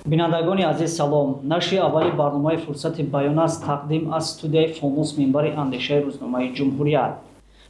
Бинандагони азиз, салом. Нашри аввали барномаи «Фурсати баён» аст, тақдим аз студияи «Фонус», минбари андешаи рӯзномаи «Ҷумҳурият».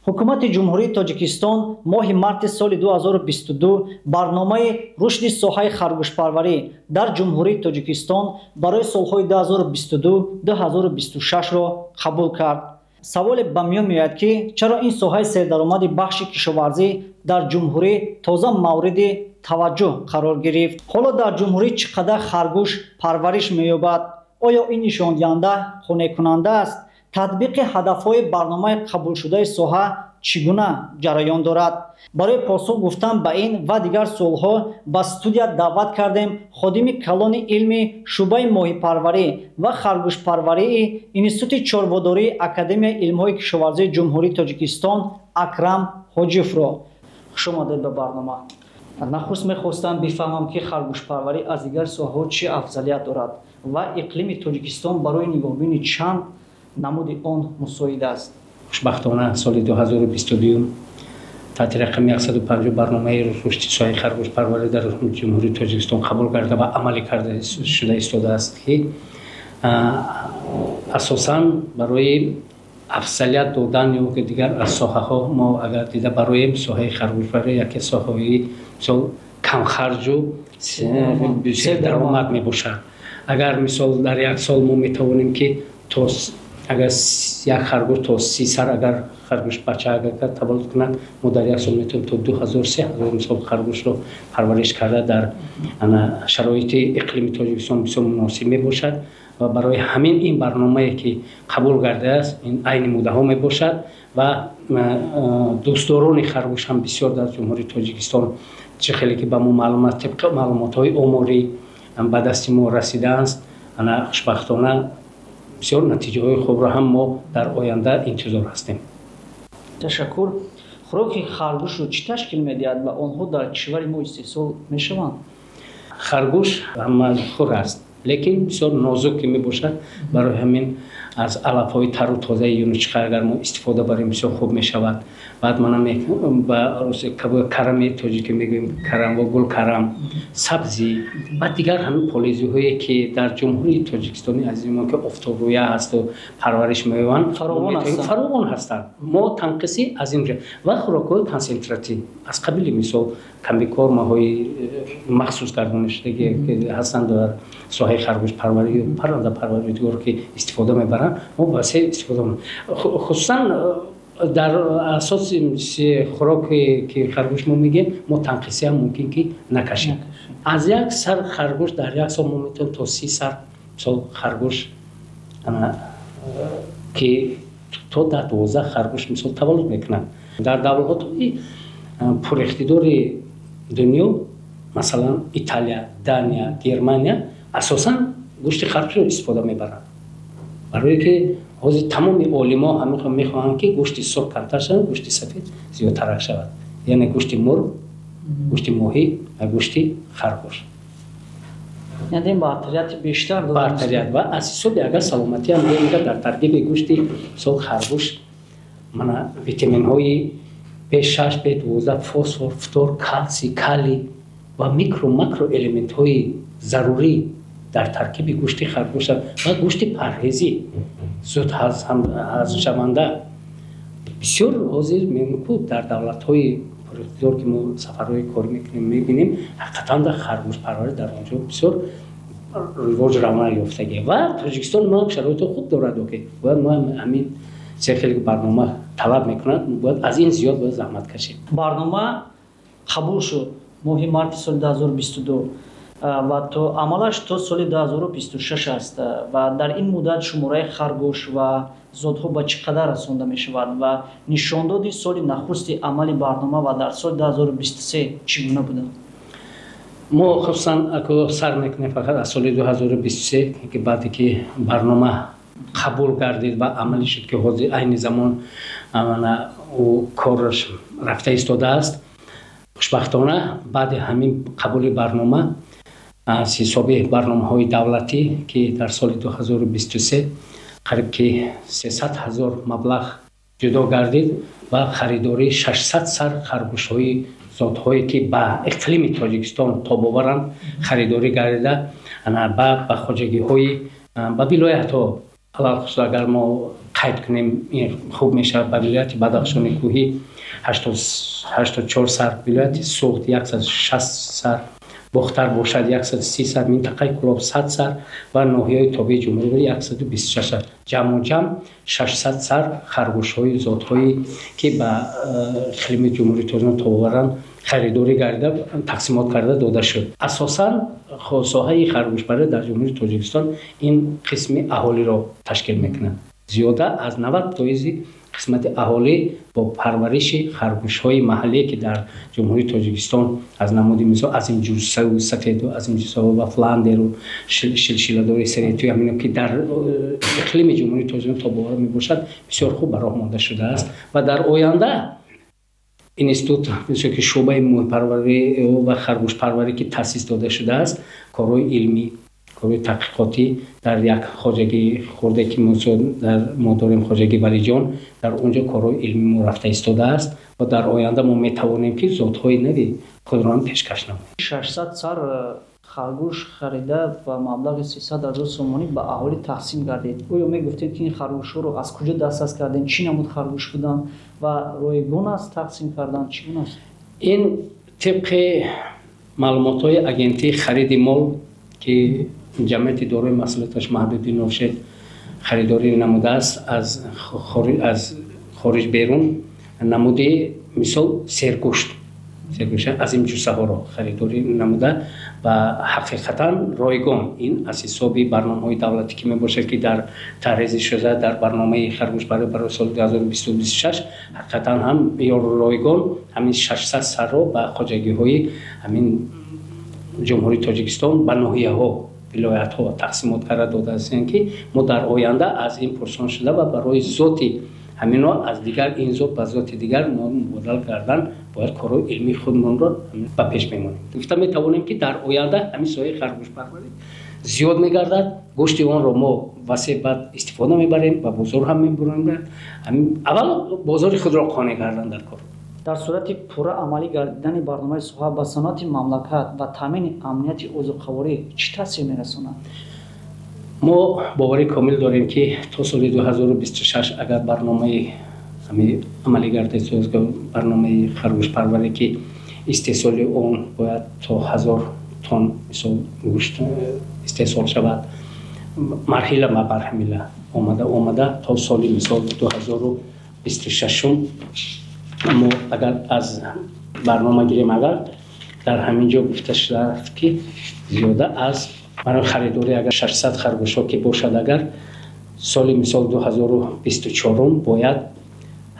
Ҳукумати Ҷумҳурии Тоҷикистон моҳи марти соли 2022 барномаи рушди соҳаи харгӯшпарварӣ дар Ҷумҳурии Тоҷикистон барои солҳои 2022-2026-ро қабул кард. Саволе ба миён меояд, ки чаро ин соҳаи сердаромади бахши кишоварзӣ дар ҷумҳурӣ тоза мавриди таваҷҷӯҳ қарор гирифт? Ҳоло дар ҷумҳурӣ чӣ қадар харгӯш парвариш меёбад? Оё ин нишондиҳанда қонеъкунанда аст? Татбиқи ҳадафҳои барномаи қабулшудаи соҳа чӣ гуна ҷараён дорад? Барои посух гуфтан ба ин ва дигар суолҳо ба студия даъват кардем ходими калони илми шӯъбаи моҳипарварӣ ва харгӯшпарварии Институти чорводории Академияи илмҳои кишоварзии Ҷумҳурии Тоҷикистон Акрам Ҳоҷиевро. Хуш омадед ба барнома. Нахуст мехостам бифаҳмам, ки харгӯшпарварӣ аз дигар соҳаҳо чӣ афзалият дорад ва иқлими Тоҷикистон барои нигоҳбини чанд намуди он мусоид аст. Хушбахтона, соли 2022 таҳти рақами 150 барномаи рушди соҳаи харгӯшпарварӣ дар Ҷумҳурии Тоҷикистон қабул карда ва амалӣ карда шуда истодааст, ки асосан барои афзалият додан ё ки дигар аз соҳаҳо мо агар дида бароем, соҳаи харгӯшпарварӣ яке соҳаҳои, мисол, камхарҷу сердаромад мебошад. Агар, мисол, дар як сол мо метавонем, ки то агар як харгӯш то 30 сар агар харгӯш бача агар таваллуд кунад, мо дар як сол метавонем то 2000, 3000, мисол, харгӯшро парвариш карда, дар шароити иқлими Тоҷикистон бисёр муносиб мебошад. Ва барои ҳамин ин барномае, ки қабул гардааст, ин айни муддаҳо мебошад ва дӯстдорони харгӯш ҳам бисёр дар Ҷумҳурии Тоҷикистон, чӣ хеле ки ба мо маълум аст, тибқи маълумотҳои оморӣ ба дасти мо расидааст. Ана, хушбахтона, бисёр натиҷаҳои хубро ҳам мо дар оянда интизор ҳастем. Ташаккур. Хӯроки харгӯшро чӣ ташкил медиҳад ва онҳо дар кишвари мо истеҳсол мешаванд? Харгӯш ҳамахӯр аст, лекин бисёр нозук ки мебошад. Барои ҳамин аз алафҳои тару тозаи юнучқа агар мо истифода барем, бисёр хуб мешавад. Баъд мана ба карами тоҷикӣ мегӯем, карам ва гулкарам, сабзӣ ва дигар ҳамин полезиҳое, ки дар Ҷумҳурии Тоҷикистони азизимон, ки офтобрӯя ҳасту парвариш меёбанд, фаровон ҳастанд. Мо танқисӣ аз ин ва хӯрокҳои консентратӣ аз қабили, мисол, комбикормаҳои махсус гардонишудагӣ, ки ҳастанд, дар соҳаи харгӯшпарварӣ, паррандапарварӣ, дигар ки истифода мебаранд, мо васеъ истифода мебарем. Хусусан дар асоси хӯроке, ки харгӯш мо мегӯем, мо танқисиам мумкин ки накашем. Аз як сар харгӯш дар як сол мо метавонем то 30 сар, мисол, харгӯш, ки то 10, 12 харгӯш, мисол, таваллуд мекунанд. Дар давлатҳои пуриқтидори дунё, масалан, Италия, Дания, Германия, асосан гӯшти харгӯшро истифода мебаранд, барое ки ҳозир тамоми олимо ҳамин мехоҳанд, ки гӯшти сурх камтар шавад, гӯшти сафед зиёдтарак шавад, яъне гӯшти мурғ, гӯшти моҳӣ ва гӯшти харгӯш. Яъне бартарияти бештар. Бартарият ва аз ҳисоби агар саломатӣ ҳам гӯем, дар таркиби гӯшти, мисол, харгӯш мана витаминҳои B6, B12, фосфор, фтор, калсий, калий ва микро макроэлементҳои зарурӣ дар таркиби гӯшти харгӯш ва гӯшти парҳезӣ, зуд ҳазмшаванда бисёр. Ҳозир мегӯям, дар давлатҳои пуриқтидор, ки мо сафарҳои корӣ мекунем, мебинем, ҳақиқатан дар харгӯшпарварӣ дар он ҷо бисёр ривоҷ равнақ ёфтагӣ. Ва Тоҷикистон мо шароити хуб дорад, ки бояд мо ҳамин се хеле барнома талаб мекунад, бояд аз ин зиёд бояд заҳмат кашем. Барнома қабул шуд моҳи марти соли 2022 ва то амалаш то соли 2026 аст. Ва дар ин муддат шумораи харгӯш ва зотҳо ба чӣ қадар расонда мешавад ва нишондоди соли нахусти амали барнома ва дар соли 2023 чӣ гуна буданд? Мо хусусан сар мекунем фақат аз соли 2023, ки баъде ки барнома қабул гардид ва амалӣ шуд, ки ҳозир айни замон ӯ кораш рафта истодааст. Хушбахтона, баъди ҳамин қабули барнома аз ҳисоби барномаҳои давлатӣ, ки дар соли 2023 қариб ки 300 ҳазор маблағ ҷудо гардид ва харидории 600 сар харгӯшҳои зотҳое, ки ба иқлими Тоҷикистон тобоваранд, харидорӣ гардида. Ба хоҷагиҳои ба вилоятҳо, алалхусус агар мо қайд кунем, хуб мешавад, ба вилояти Бадахшони кӯҳӣ 84 сар, вилояти Суғд 160 сар, Бохтар бошад 130 сар, минтақаи Кӯлоб 100 сар ва ноҳияҳои тобеи ҷумҳурӣ 126 сар. Ҷамъу ҷамъ 600 сар харгӯшҳои зотҳое ки ба иқлими Ҷумҳурии Тоҷикистон тобоваранд, харидорӣ гардида, тақсимот карда дода шуд. Асосан соҳаи харгӯшпарварӣ дар Ҷумҳурии Тоҷикистон ин қисми аҳолиро ташкил мекунад. Зиёда аз 90% қисмати аҳолӣ бо парвариши харгӯшҳои маҳаллие ки дар Ҷумҳурии Тоҷикистон аз намуди мисол аз ин ҷуссаву сафеду аз ин ҷуссаву ва фландеру шилшиладори серету ҳамино ки дар иқлими Ҷумҳурии Тоҷикистон тобовар мебошад, бисёр хуб ба роҳ монда шудааст ва дар оянда институт, ки шӯъбаи моҳипарварӣ ва харгӯшпарварӣ ки таъсис дода шудааст, корҳои илмӣ, корҳои таҳқиқотӣ дар як хоҷагии хурде ки мо дорем, хоҷагии Валиҷон, дар он ҷо корҳои илмӣ мо рафта истодааст ва дар оянда мо метавонем ки зотҳои нави худро ҳам пешкаш намоем. 600 сар харгӯш харида ба маблағи 300 ҳазор сомонӣ ба аҳолӣ тақсим гардид. Оё мегуфтем, ки ин харгӯшҳоро аз куҷо дастрас кардем, чӣ намуд харгӯш буданд ва ройгон аст тақсим кардан, чӣ гуна аст? Ин тибқи маълумотҳои агентии хариди мол, ки ҷамъияти дорои масъулияташ маҳдуди Нуршед харидорӣ намудааст аз хориҷ берун, намуди мисол сергӯшт аз ин ҷуссаҳоро харидорӣ намуда ва ҳақиқатан ройгон. Ин аз ҳисоби барномаҳои давлатӣ ки мебошад, ки дар таҳризӣ шуда дар барномаи харгӯшпарварӣ барои соли 2026, ҳақиқатан ҳам ё ройгон ҳамин 600 сарро ба хоҷагиҳои ҳамин Ҷумҳурии Тоҷикистон, ба ноҳияҳо, вилоятҳо тақсимот карда додаастем, ки мо дар оянда аз ин пурсон шуда ва барои зоти ҳаминро аз дигар ин зот ба зоти дигар мо мубодала кардан бояд корҳои илмии худмонро ба пеш мемонем. Гуфта метавонем, ки дар оянда ҳамин соҳаи харгӯшпарварӣ зиёд мегардад, гӯшти онро мо васеъ баъд истифода мебарем, ба бозор ҳам мебурем. Аввал бозори худро қонеъ кардан дар кор. Дар сурати пурра амалӣ гардидани барномаи соҳа ба саноати мамлакат ва таъмини амнияти озуқаворӣ чӣ таъсир мерасонад? Мо боварӣ комил дорем, ки то соли 2026 агар барномаи амалӣ гардид, барномаи харгӯшпарварӣ, ки истеҳсоли он бояд то 1000 тонн мисол гӯшт истеҳсол шавад, марҳила ба марҳила омада омада то соли мисол 2026 мо агар аз барнома гирем, агар дар ҳамин ҷо гуфта шудааст, ки зиёда аз барои харидорӣ агар 600 харгӯшҳо ки бошад, агар соли мисол 2024 бояд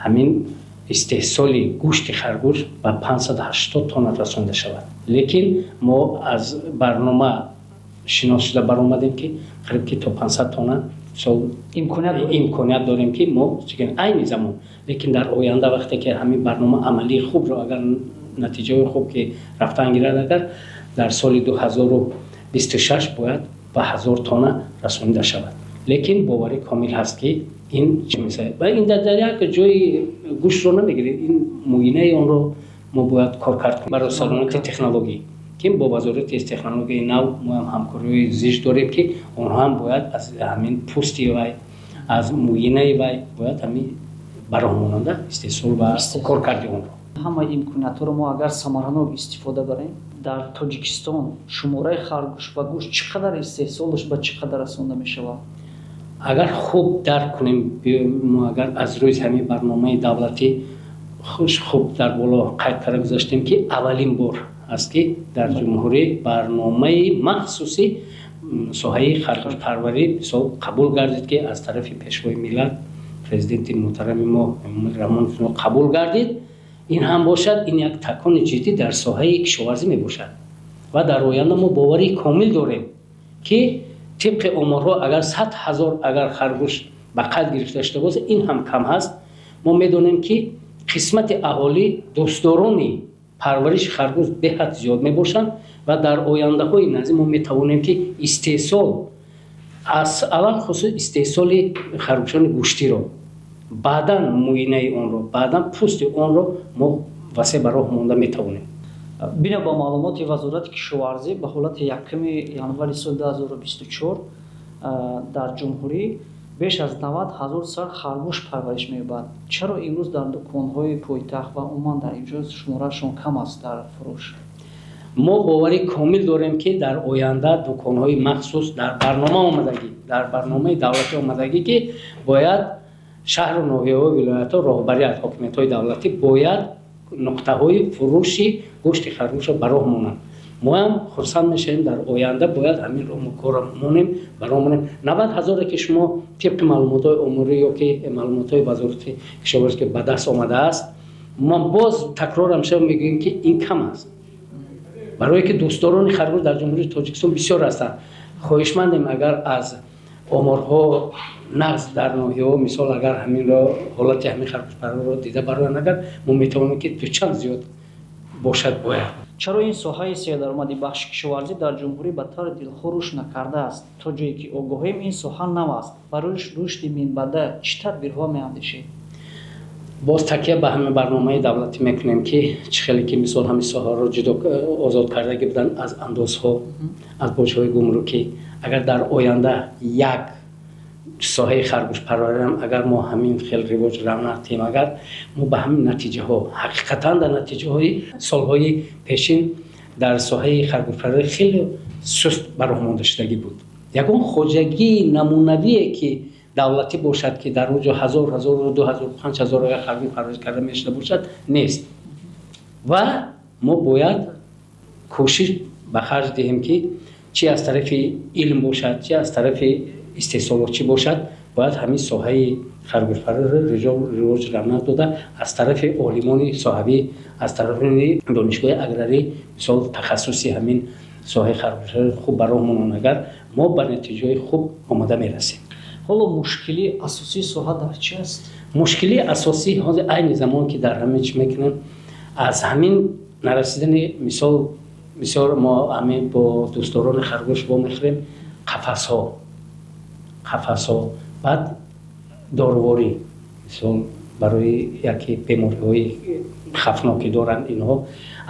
ҳамин истеҳсоли гӯшти харгӯш ба 580 тонна расонда шавад. Лекин мо аз барнома шинос шуда баромадем, ки қариб ки то 500 тонна сол имконият дорем, ки мо айни замон. Лекин дар оянда вақте ки ҳамин барнома амалии хубро агар натиҷаҳои хуб ки рафтан гирад, агар дар соли 2026 бояд ба 1000 тонна расонида шавад. Лекин боварӣ комил ҳаст, ки ин чӣ мешавад ва ин дар як ҷои гӯштро намегиред, ин муинаи онро мо бояд кор кард кунем барои саломати технологӣ, ки бо вазорати технологияи нав мо ҳам ҳамкориҳои зич дорем, ки онҳо ҳам бояд аз ҳамин пӯсти вай, аз муинаи вай бояд ҳамин ба роҳ монанда истеҳсол ва коркарди онро. Ҳамаи имкониятҳоро мо агар самаранок истифода барем, дар Тоҷикистон шумораи харгӯш ва гӯшт чӣ қадар истеҳсолаш ба чӣ қадар расонда мешавад? Агар хуб дарк кунем, мо агар аз рӯи ҳамин барномаи давлатӣ хуб дар боло қайд карда гузаштем, ки аввалин бор аст, ки дар ҷумҳурӣ барномаи махсуси соҳаи харгӯшпарварӣ мисол қабул гардид, ки аз тарафи Пешвои миллат, Президенти муҳтарами мо Эмомалӣ Раҳмон қабул гардид. Ин ҳам бошад, ин як такони ҷиддӣ дар соҳаи кишоварзӣ мебошад ва дар оянда мо боварии комил дорем, ки тибқи оморҳо агар 100 ҳазор агар харгӯш ба қайд гирифта шуда бошад, ин ҳам кам ҳаст. Мо медонем, ки қисмати аҳолӣ дӯстдорони парвариши харгӯш беҳад зиёд мебошанд ва дар ояндаҳои наздик мо метавонем, ки истеҳсол аз аввал хусус истеҳсоли харгӯшони гӯштиро, баъдан муинаи онро, баъдан пӯсти онро мо васеъ ба роҳ монда метавонем. Бино ба маълумоти Вазорати кишоварзӣ, ба ҳолати 1 январи соли 2024 дар ҷумҳурӣ беш аз 90 ҳазор сар харгӯш парвариш меёбад. Чаро имрӯз дар дуконҳои пойтахт ва умуман дар инҷо шумораашон кам аст дар фурӯш? Мо боварӣ комил дорем, ки дар оянда дуконҳои махсус дар барнома омадагӣ, дар барномаи давлатӣ омадагӣ, ки бояд шаҳру ноҳияҳо, вилоятҳо, роҳбарият, ҳокимиятҳои давлатӣ бояд нуқтаҳои фурӯши гӯшти харгӯшро ба роҳ монанд. Мо ҳам хурсанд мешавем, дар оянда бояд ҳаминро мо кора монем, ба роҳ монем. 90 ҳазоре, ки шумо тибқи маълумотҳои оморӣ ё ки маълумотҳои Вазорати кишоварзӣ ки ба даст омадааст, мо боз такрорам шава мегӯем, ки ин кам аст, барое ки дӯстдорони харгӯш дар Ҷумҳурии Тоҷикистон бисёр ҳастанд. Хоҳишмандем, агар аз оморҳо нағз дар ноҳияҳо, мисол, агар ҳаминро ҳолати ҳамин харгӯшпарварро дида бароянд, агар мо метавонем, ки дучанд зиёд бошад бояд. Чаро ин соҳаи сердаромади бахши кишоварзӣ дар ҷумҳурӣ ба таври дилхоҳ рушд накардааст? То ҷое ки огоҳем, ин соҳа нав аст. Барои рушди минбаъда чӣ тадбирҳо меандешед? Боз такя ба ҳамин барномаи давлатӣ мекунем, ки чӣ хеле ки мисол ҳамин соҳаро ҷудо озод кардагӣ буданд аз андозҳо, аз боҷҳои гумрукӣ. Агар дар оянда як соҳаи харгӯшпарвариам агар мо ҳамин хел ривоҷ равнақ диҳем, агар мо ба ҳамин натиҷаҳо, ҳақиқатан дар натиҷаҳои солҳои пешин дар соҳаи харгӯшпарварӣ хеле суст ба роҳ монда шудагӣ буд. Ягон хоҷагии намунавие, ки давлатӣ бошад, ки дар он ҷо ҳазор, ҳазору ду ҳазор, 5000 агар харгӯш парвариш карда мешуда бошад, нест. Ва мо бояд кӯшиш ба харҷ диҳем, ки чи аз тарафи илм бошад, чи аз тарафи истеҳсолотчӣ бошад, бояд ҳамин соҳаи харгӯшпарвариро ривоҷ равнақ дода, аз тарафи олимони соҳавӣ, аз тарафи донишгоҳи аграрӣ, мисол, тахассуси ҳамин соҳаи харгӯшпарварӣ хуб ба роҳ монанд, агар мо ба натиҷаҳои хуб омода мерасем. Ҳоло мушкилии асосии соҳа дар чи аст? Мушкилии асосӣ ҳозир айни замон, ки дар ҳамин чӣ мекунем, аз ҳамин нарасидани, мисол, бисёр мо ҳамин бо дӯстдорони харгӯш вомехӯрем, қафасҳо, баъд доруворӣ, мисол, барои яке бемориҳои хавфноке доранд, инҳо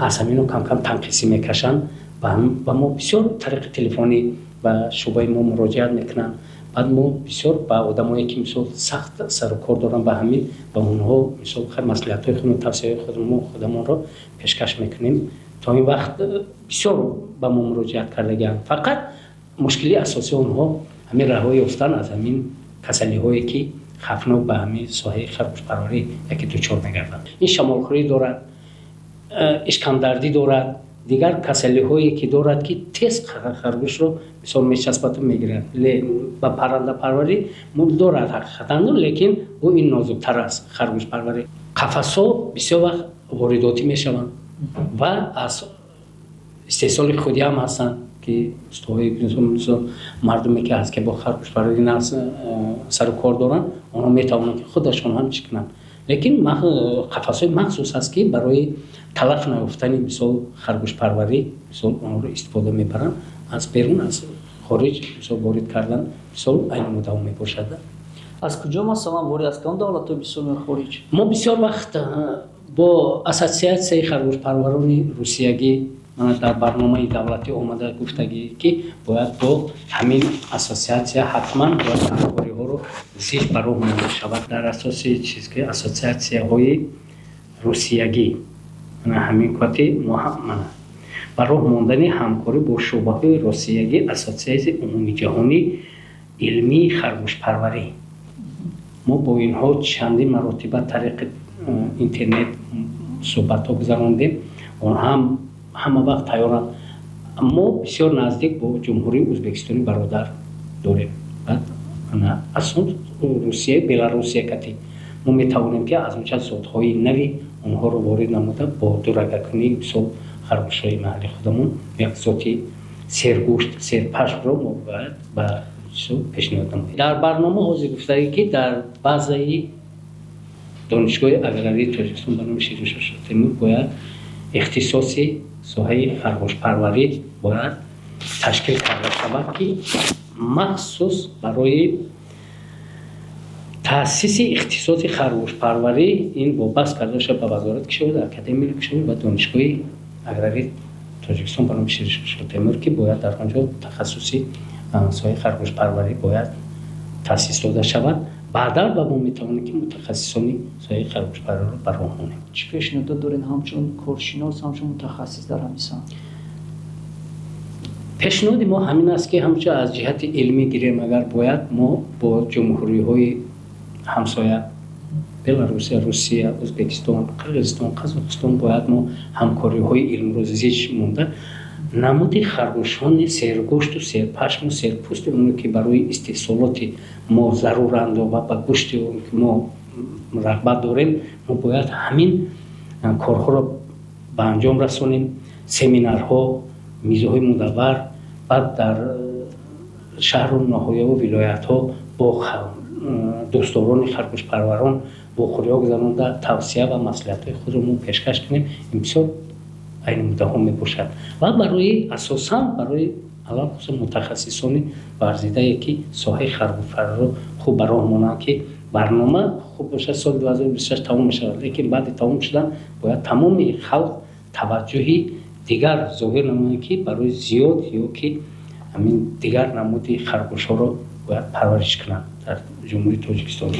аз ҳамино камкам танқисӣ мекашанд. Ба мо бисёр тариқи телефонӣ ба шӯъбаи мо муроҷиат мекунанд. Баъд мо бисёр ба одамое, ки мисол сахт сару кор доранд ба ҳамин, ба онҳо мисол маслиҳатҳои худро, тавсияҳои худмо худамонро пешкаш мекунем. То ин вақт бисёр ба мо муроҷиат кардагианд. Фақат мушкилии асосии онҳо ҳамин раҳоӣ ёфтан аз ҳамин касалиҳое, ки хавфнок ба ҳамин соҳаи харгӯшпарварӣ яке дучор мегарданд. Ин шамолхӯрӣ дорад, ишкамдардӣ дорад, дигар касалиҳое, ки дорад, ки тез харгӯшро мисол мечаспаду мегирад. Ба паррандапарварӣ мул дорад ҳақиқатан, лекин ӯ ин нозуктар аст харгӯшпарварӣ. Қафасҳо бисёр вақт воридотӣ мешаванд ва аз истеҳсоли худӣ ҳам ҳастанд, ки устоҳои мардуме, ки ҳаст, ки бо харгӯшпарварӣ сару кор доранд, онҳо метавонанд, ки худашон ҳам чӣ кунанд. Лекин қафасҳои махсус ҳаст, ки барои талаф наёфтани мисол харгӯшпарварӣ, мисол, онҳоро истифода мебаранд. Аз берун, аз хориҷ мисол ворид кардан, мисол, айни муддао мебошад. Аз куҷо, масалан, ворид, аз кадом давлатҳо бисёр хориҷ? Мо бисёр вақт бо Ассотсиатсияи харгӯшпарварони русиягӣ дар барномаи давлатӣ омада гуфтагӣ, ки бояд бо ҳамин ассотсиатсия ҳатман бояд ҳамкориҳоро зич ба роҳ монда шавад. Дар асоси чиз, ки ассотсиатсияҳои русиягӣ ҳамин кати мо ба роҳ мондани ҳамкорӣ бо шӯъбаҳои русиягӣ Ассотсиатсияи умумиҷаҳонии илмии харгӯшпарварӣ, мо бо инҳо чандин маротиба тариқи интернет суҳбатҳо гузарондем. Онҳам ҳама вақт тайёранд. Мо бисёр наздик бо Ҷумҳурии Ӯзбекистони бародар дорем. Баъд аслан Русия, Беларусия кати мо метавонем, ки аз онча зотҳои нави онҳоро ворид намуда, бо дурагакунӣ мисол харгӯшҳои маҳалли худамон як зоти сергӯшт, серпашмро мо бояд ба пешниҳод намоем. Дар барнома ҳозир гуфтагӣ, ки дар базаи Донишгоҳи аграрии Тоҷикистон ба номи Шириншоҳ Шоҳтемур бояд ихтисоси соҳаи харгӯшпарварӣ бояд ташкил карда шавад, ки махсус барои таъсиси ихтисоси харгӯшпарварӣ ин вобаст карда шавад ба Вазорати кишоварзӣ, Академияи кишоварзӣ ва Донишгоҳи аграрии Тоҷикистон ба номи Ширшотемур, ки бояд дар он ҷо тахассуси соҳаи харгӯшпарварӣ бояд таъсис дода шавад. Баъдан ба мо метавонем, ки мутахассисони соҳаи харгӯшпарвариро ба роҳ монем. Чӣ пешниҳодот доред ҳамчун коршинос, ҳамчун мутахассис дар ҳамин самт? Пешниҳоди мо ҳамин аст, ки ҳамчун аз ҷиҳати илмӣ гирем, агар бояд мо бо ҷумҳуриҳои ҳамсоя Беларусия, Русия, Ӯзбекистон, Қирғизистон, Қазоқистон бояд мо ҳамкориҳои илмро зич монда, намуди харгӯшони сергӯшту серпашму серпӯсти оне, ки барои истеҳсолоти мо заруранд ва ба гӯшти он ки мо рағбат дорем, мо бояд ҳамин корҳоро ба анҷом расонем. Семинарҳо, мизҳои мудаввар, баъд дар шаҳру ноҳияву вилоятҳо бо дӯстдорони харгӯшпарварон вохӯриҳо гузаронда, тавсия ва маслиҳатҳои худро мо пешкаш кунем. Ин бисёр айни муддаҳо мебошад ва барои асосан барои алалхусус мутахассисони варзидае, ки соҳаи харгӯшпарвариро хуб ба роҳ монанд, ки барнома хуб бошад, соли 2026 тамом мешавад, лекин баъди тамом шудан бояд тамоми халқ таваҷҷӯҳи дигар зоҳир намоянд, ки барои зиёд ё ки ҳамин дигар намуди харгӯшҳоро бояд парвариш кунанд дар Ҷумҳурии Тоҷикистон.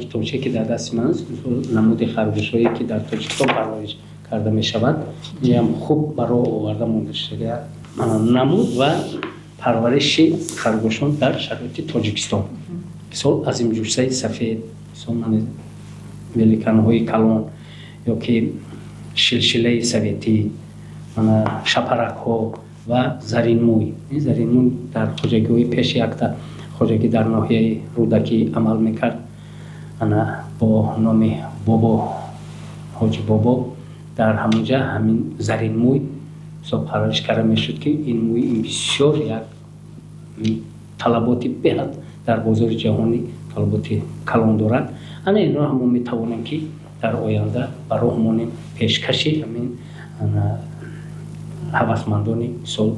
Китобчае, ки дар дасти ман аст, намуди харгӯшҳое, ки дар Тоҷикистон парвариш карда мешавад, инам хуб ба роҳ оварда монда шуда. Намуд ва парвариши харгӯшон дар шароити Тоҷикистон, мисол азимҷуссаи сафед, мисол великанҳои калон ё ки шилшилаи советӣ, шапаракҳо ва заринмӯй. Ин заринмӯй дар хоҷагиҳои пеши якта хоҷагӣ дар ноҳияи Рӯдакӣ амал мекард, ана бо номи Бобо, Ҳоҷи Бобо. Дар ҳамонҷа ҳамин заринмӯй мисол парвариш карда мешуд, ки ин мӯй ин бисёр як талаботи беҳад дар бозори ҷаҳонӣ талаботи калон дорад. Ана инро ҳам мо метавонем, ки дар оянда ба роҳ монем, пешкаши ҳамин ҳавасмандони мисол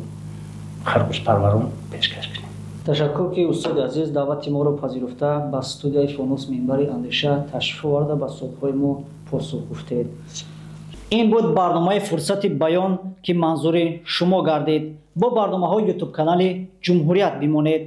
харгӯшпарварон пешкаш кунем. Ташаккур, ки устоди азиз даъвати моро пазируфта, ба студияи Фонус Минбари Андеша ташриф оварда, ба суолҳои мо посух гуфтед. Ин буд барномаи Фурсати баён, ки манзури шумо гардид. Бо барномаҳои ютуб канали Ҷумҳурият бимонед.